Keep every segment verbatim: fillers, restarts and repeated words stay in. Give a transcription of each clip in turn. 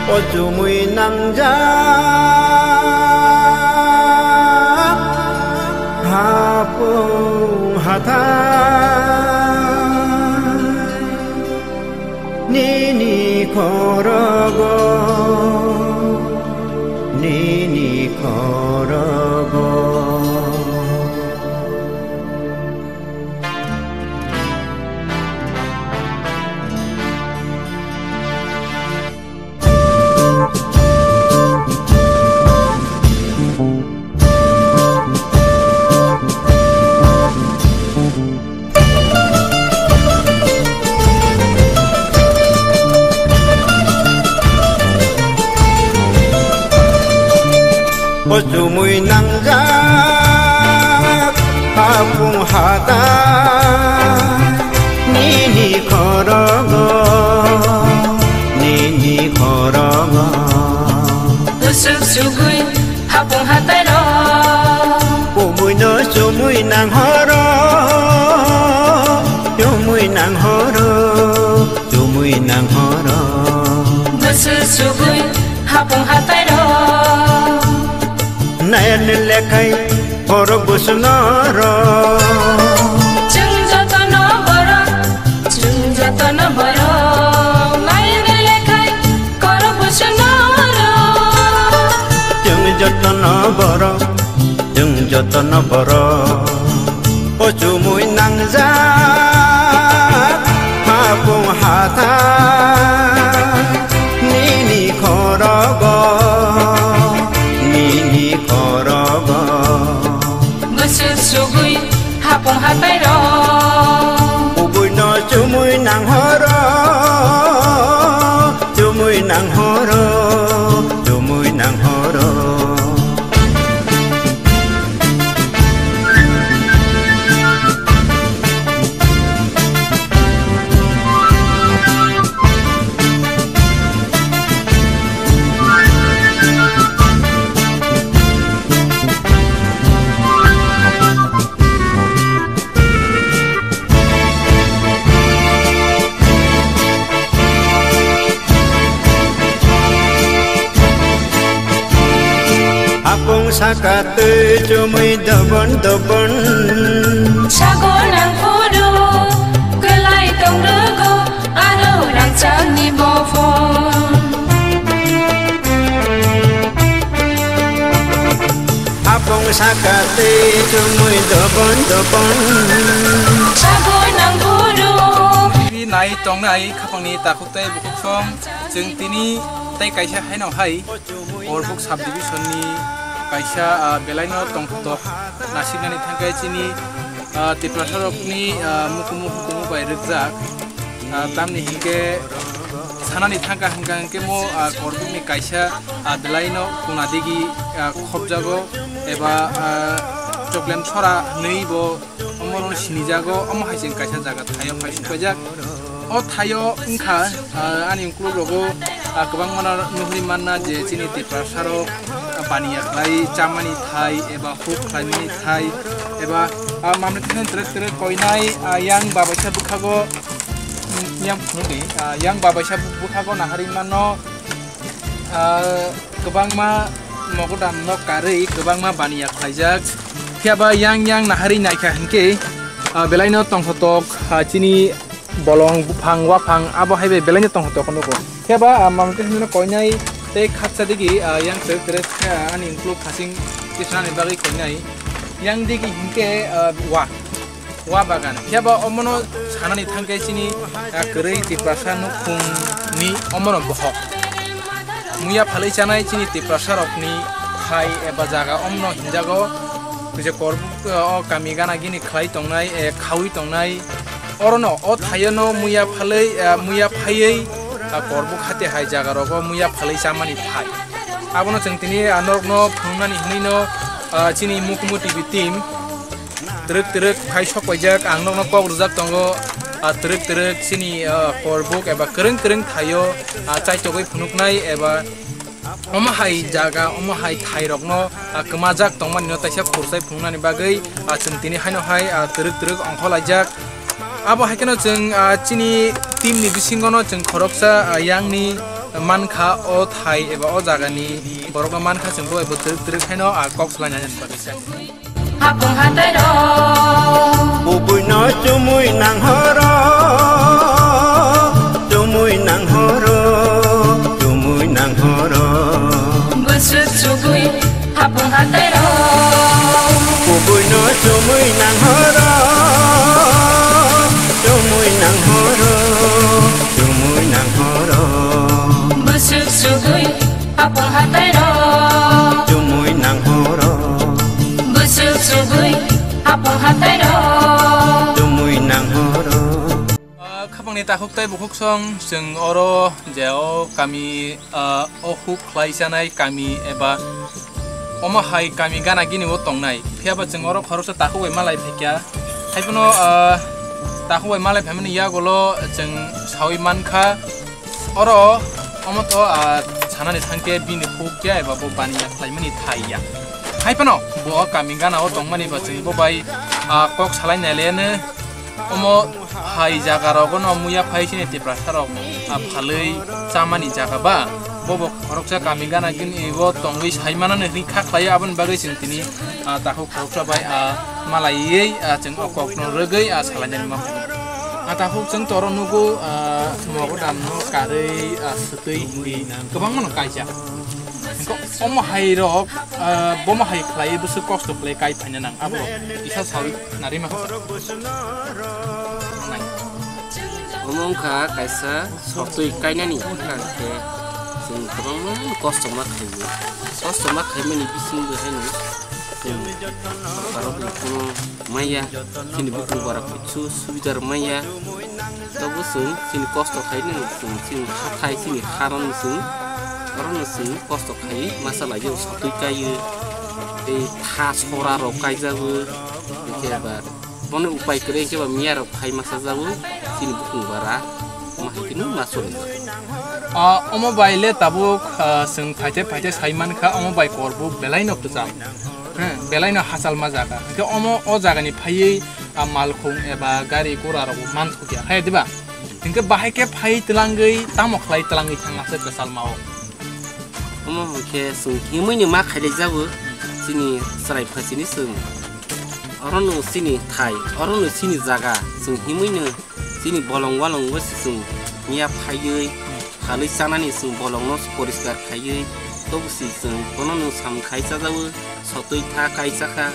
O chumui nangjak hapung hathai nini khorogo, nini khorogo. O chumui nangjak hapung hathai nini khorogo, nini khorogo. Bwswk sugwi hapung hathai rok. Kubui no chumui nanghoro, chumui nanghoro, chumui nanghoro. Bwswk sugwi hapung hathai rok. Nayan lekhai borok bwswk norok. Chwng jotono borok, chwng jotono borok. Nayan lekhai borok bwswk norok. Chwng jotono borok, chwng jotono borok. O chumui nangjak hapung hathai nini khorogo, nini khorogo. Bwswk sugwi hapung hathai rok. Kubui no chumui nanghoro, chumui nanghoro, chumui nanghoro. Hapung saka twi chumui dobon dobon. Sago nang phuru kwlai tong rwgo aro rangchakni bophor. Hapung saka twi chumui dobon dobon. Sago nang phuru. Tini nai tongnai khapangni takhuk tei bukhuk song. Chwng tini tei kaisa haino hai Korbuk subdivision ni kaisa, ah, belaino tongthok nasiknani thangkhe chini, ah, Tiprasa rokni, ah, mukumu hukumu bai rwkjak. Ah, tamni hinkhe sanani thangkha hwnkha hinkhe mo, ah, Korbuk ni kaisa, ah, belaino kuna digi, ah, khopjago eba, ah, Choklem Sora hwnwi bo Omo rok sinijago, omo hai chwng kaisa jaga thaio phai sukpaijak. O thaio wngkha, ah, ani ukuluk rogo, ah, kwbangma no nuhuri manna je chini Tiprasa rok, ah, baniya khlai chamani thai eba huk khlaimani thai eba, ah, mamle thani twrwk twrwk koinai, ah, yang babaisa bwkhago, mm, yang phunukdi, ah, yang babaisa bwkhago naharwi mano. Ah, kwbangma mogodam no karwi kwbangma baniya khlaijak. Phiya ba yang yang naharwi naikha hinkhe, ah, belaino tongthotok, ah, chini bolong, buphang, waphang abo hai bai belaino tongthotok nugo. Phiya ba, ah, mamte hinwi koinai tei khaksa digi, ah, yang twrwk twrwk khe ani ukuluk khasing tisnani bagwi koinai. Yang digi hinkhe, ah, wa. Wa bagan. Phiya ba omono sanani thangkhe chini, ah, kwrwi Tiprasa nukhungni omono bohok. Muya phalwi chanai chini Tiprasa rokni hai eba jaga omono hinjago. Je Korbuk, ah, o kami gana gini khlai tongnai, eh, khaui tongnai. Orono o thaiono muya phalwi, ah, muya phaiwi, ah, Korbuk hati hai jaga rogo muya phalwi chamani phai. Abono chwng tini, ah, norokno phunuknani hinwino, ah, chini Mukumu T V team. Twrwk twrwk khai sok paijak, ang nokno kok rwjak tongo, ah, twrwk twrwk chini, ah, Korbuk eba kwrwng kwrwng thaio, ah, chaitogwi phunuknai eba omo hai jaga, omo hai thairokno, ah, kwmajak tongmani no taisa phursai phunuknani bagwi, ah, chwng tini haino hai, ah, twrwk twrwk ongkhorlaijak. Abo hai kheno chwng, ah, chini team ni bisingo no chwng khoroksa, ah, yang ni, Mankha o thai eba o jagani borokno mankha chwng bo ebo twrwk twrwk haino, ah, kok salaina bagwi se. Hapung hatai rok. Kubui no chumui nang horo, chumui nang horo, chumui nang horo. Bwswk chugui hapung hatai rok. Kubui no chumui nang horo, chumui nang horo, chumui nang horo. Bwswk chugui hapung hatai rok. Chumui nang horo. Bwswk chugui hapung hatai rok. Chumui nang horo. Ah, khapangni takhuk tei bukhuk song, chwng oro je o kami, ah, o huk khlai chanai kami eba omo hai kami gana gini o tongnai. Phiya ba chwng oro khoroksa takhuk bai malai phaikya. Haiphano, ah, takhuk bai malai phaimani yagulo chwng saui mankha. Oro omo to, ah, sanani thangkhe bini huk ya eba bo baniya khlaimani thai ya. Haiphano bo o kami gana o tongmani ba chwng bo bai, ah, kok salai naileno. Omo hai jaga rogo no muya phai sini Tiprasa rok, ah, phalwi chamani jaga ba. Bobo khoroksa kami gana gini bo tongwi sai manani hwnwi kha khlai aboni bagwi chwng tini, ah, takhuk khoroksa bai, ah, malaiwi, ah, chwng o kokno rwgwi, ah, salainani ma phai. Ah, takhuk chwng toro nugo, ah, mogodam no karwi, ah, swtwi hwnwi kwbangma no kaijak. Hwnkhe omo hai rok, ah, bomo hai khlai bwswk kosto khlai kai phaina nang abo rok kisa sawi nari ma kha. Omo wngkha kaisa sotwi kainani wngkha hwnkhe chwng kwbangma kosto ma khaio. Kosto ma khaimani bisingo haino chwng sorkar rokni kunu maya, chini bukung bara kuchu subida rw maya. Tobo chwng chini kosto khaino chwng chini hathai chini harani chwng orono chwng kosto khai masa laio sotwi kaio tei tha sora rok kaijago hwnkhe ba. Bono upai kwrwi khe ba miya rok phai masa jago chini bukung bara omo hai khe ma choli jago. Ah, omo bai le tabuk, ah, chwng phaite phaite sai mankha omo bai kor bo belai no kwcham. He, belai no hachal ma jaga. Hwnkhe omo o jaga ni phaiwi, ah, malkhung eba gari gura rok bo man thokya. Hai diba? Hwnkhe bahai khe phai twlangwi tamo khlai twlangwi thangna se kwchal ma o. Omo hwnkhe chwng himwi ni ma khailai jago chini chwrai pha chini chwng. Oro no chini thai, oro no chini jaga, chwng himwi no chini bolong walong bo se chwng miya phaiwi, phalwi chanani chwng bolong no poriskar khaiwi, tobo se chwng bono no sam khai chajago, sotwi tha kai chakha,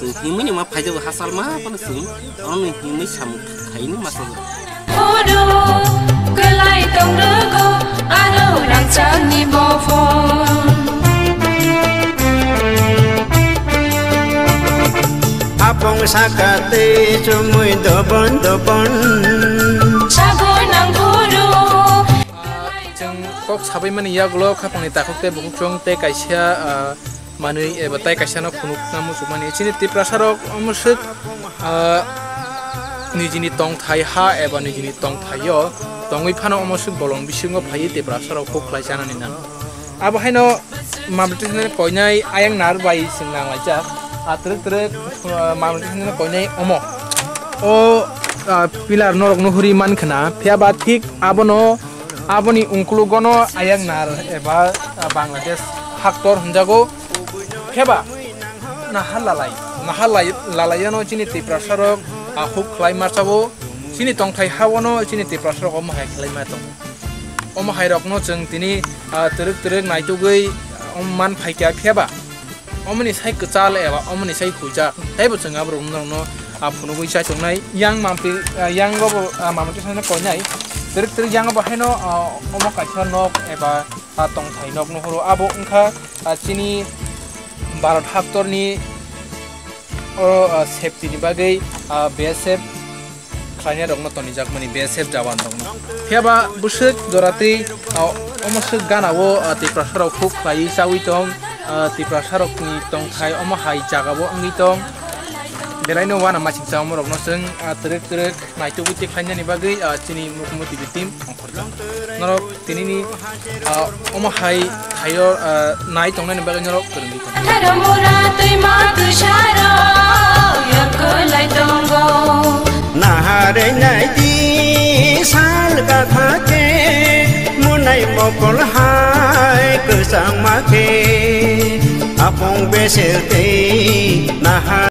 chwng himwi ni ma phaijago hachal ma bono chwng, oro no himwi sam khaini ma chajago. Horo kwlai tong rwgo aro rangchakni bophor. Hapung saka tei chumui dobon dobon. Sago nang horo. Chwng kok sabai mani yagulo khapangni takhuk tei bukhuk chwng tei kaisa, ah, manwi eba tai kaisa no phunukna muchukmani. Chini Tiprasa rok omo swk, ah, nijini tongthai ha eba nijini tongthai o tongwi phano omo swk bolong bisingo phaiwi Tiprasa rok huk khlai chanani nang. Abo haino mamrwtwi sanani koinai ayang nar bai chwng nang laijak. Ah, twrwk twrwk, ah, mamrwtwi sanani koinai omo. O, ah, pillar norok no huri man khna, phiya ba thik abono, aboni ungkulugo no ayang nar eba, ah, Bangladesh haktor hwnjago. Phiya ba naha lalai, naha lai-, lalai ano chini Tiprasa rok, ah, huk khlai ma chabo, chini tongthai ha o no chini Tiprasa rok omo hai khlai ma tongo. Omo hai rok no chwng tini, ah, twrwk twrwk naitugwi, ah, man phaikha, phiya ba omoni sai kwchal eba omoni sai huijak, teibo chwng aborok norokno, ah, phunugwi chaichoknai. Yang mampli, ah, yang obo, ah, mamrwtwi sanani koinai twrwk twrwk yang obo haino, ah, omo kaisa nok eba, ah, tongthai nok nuhoro. Abo wngkha, ah, chini Bharat haktorni o, ah, safety ni bagwi, ah, B S F khlainai rokno tonijakmani, B S F jawan rokno. Phiya ba bwswk jora twi, ah, omo swk gana o, ah, Tiprasa rok huk khlaiwi chawi tong, ah, Tiprasa rokni tongthai omo hai jaga o wngwi tong. Belaino wana machiksa omo rokno chwng, ah, twrwk twrwk naitugwi tei khlainani bagwi, ah, chini Mukumu T V team ongkhorjak. Norok tinini, ah, omo hai thaio, ah, nai tongnani bagwi norok kwrwngwi tongo. Tharo mura twi ma twi saro yakolai tongo. Naharwi nai di sal gatha khe munai mo Kolhai kwchangma khe, apong besel tei naha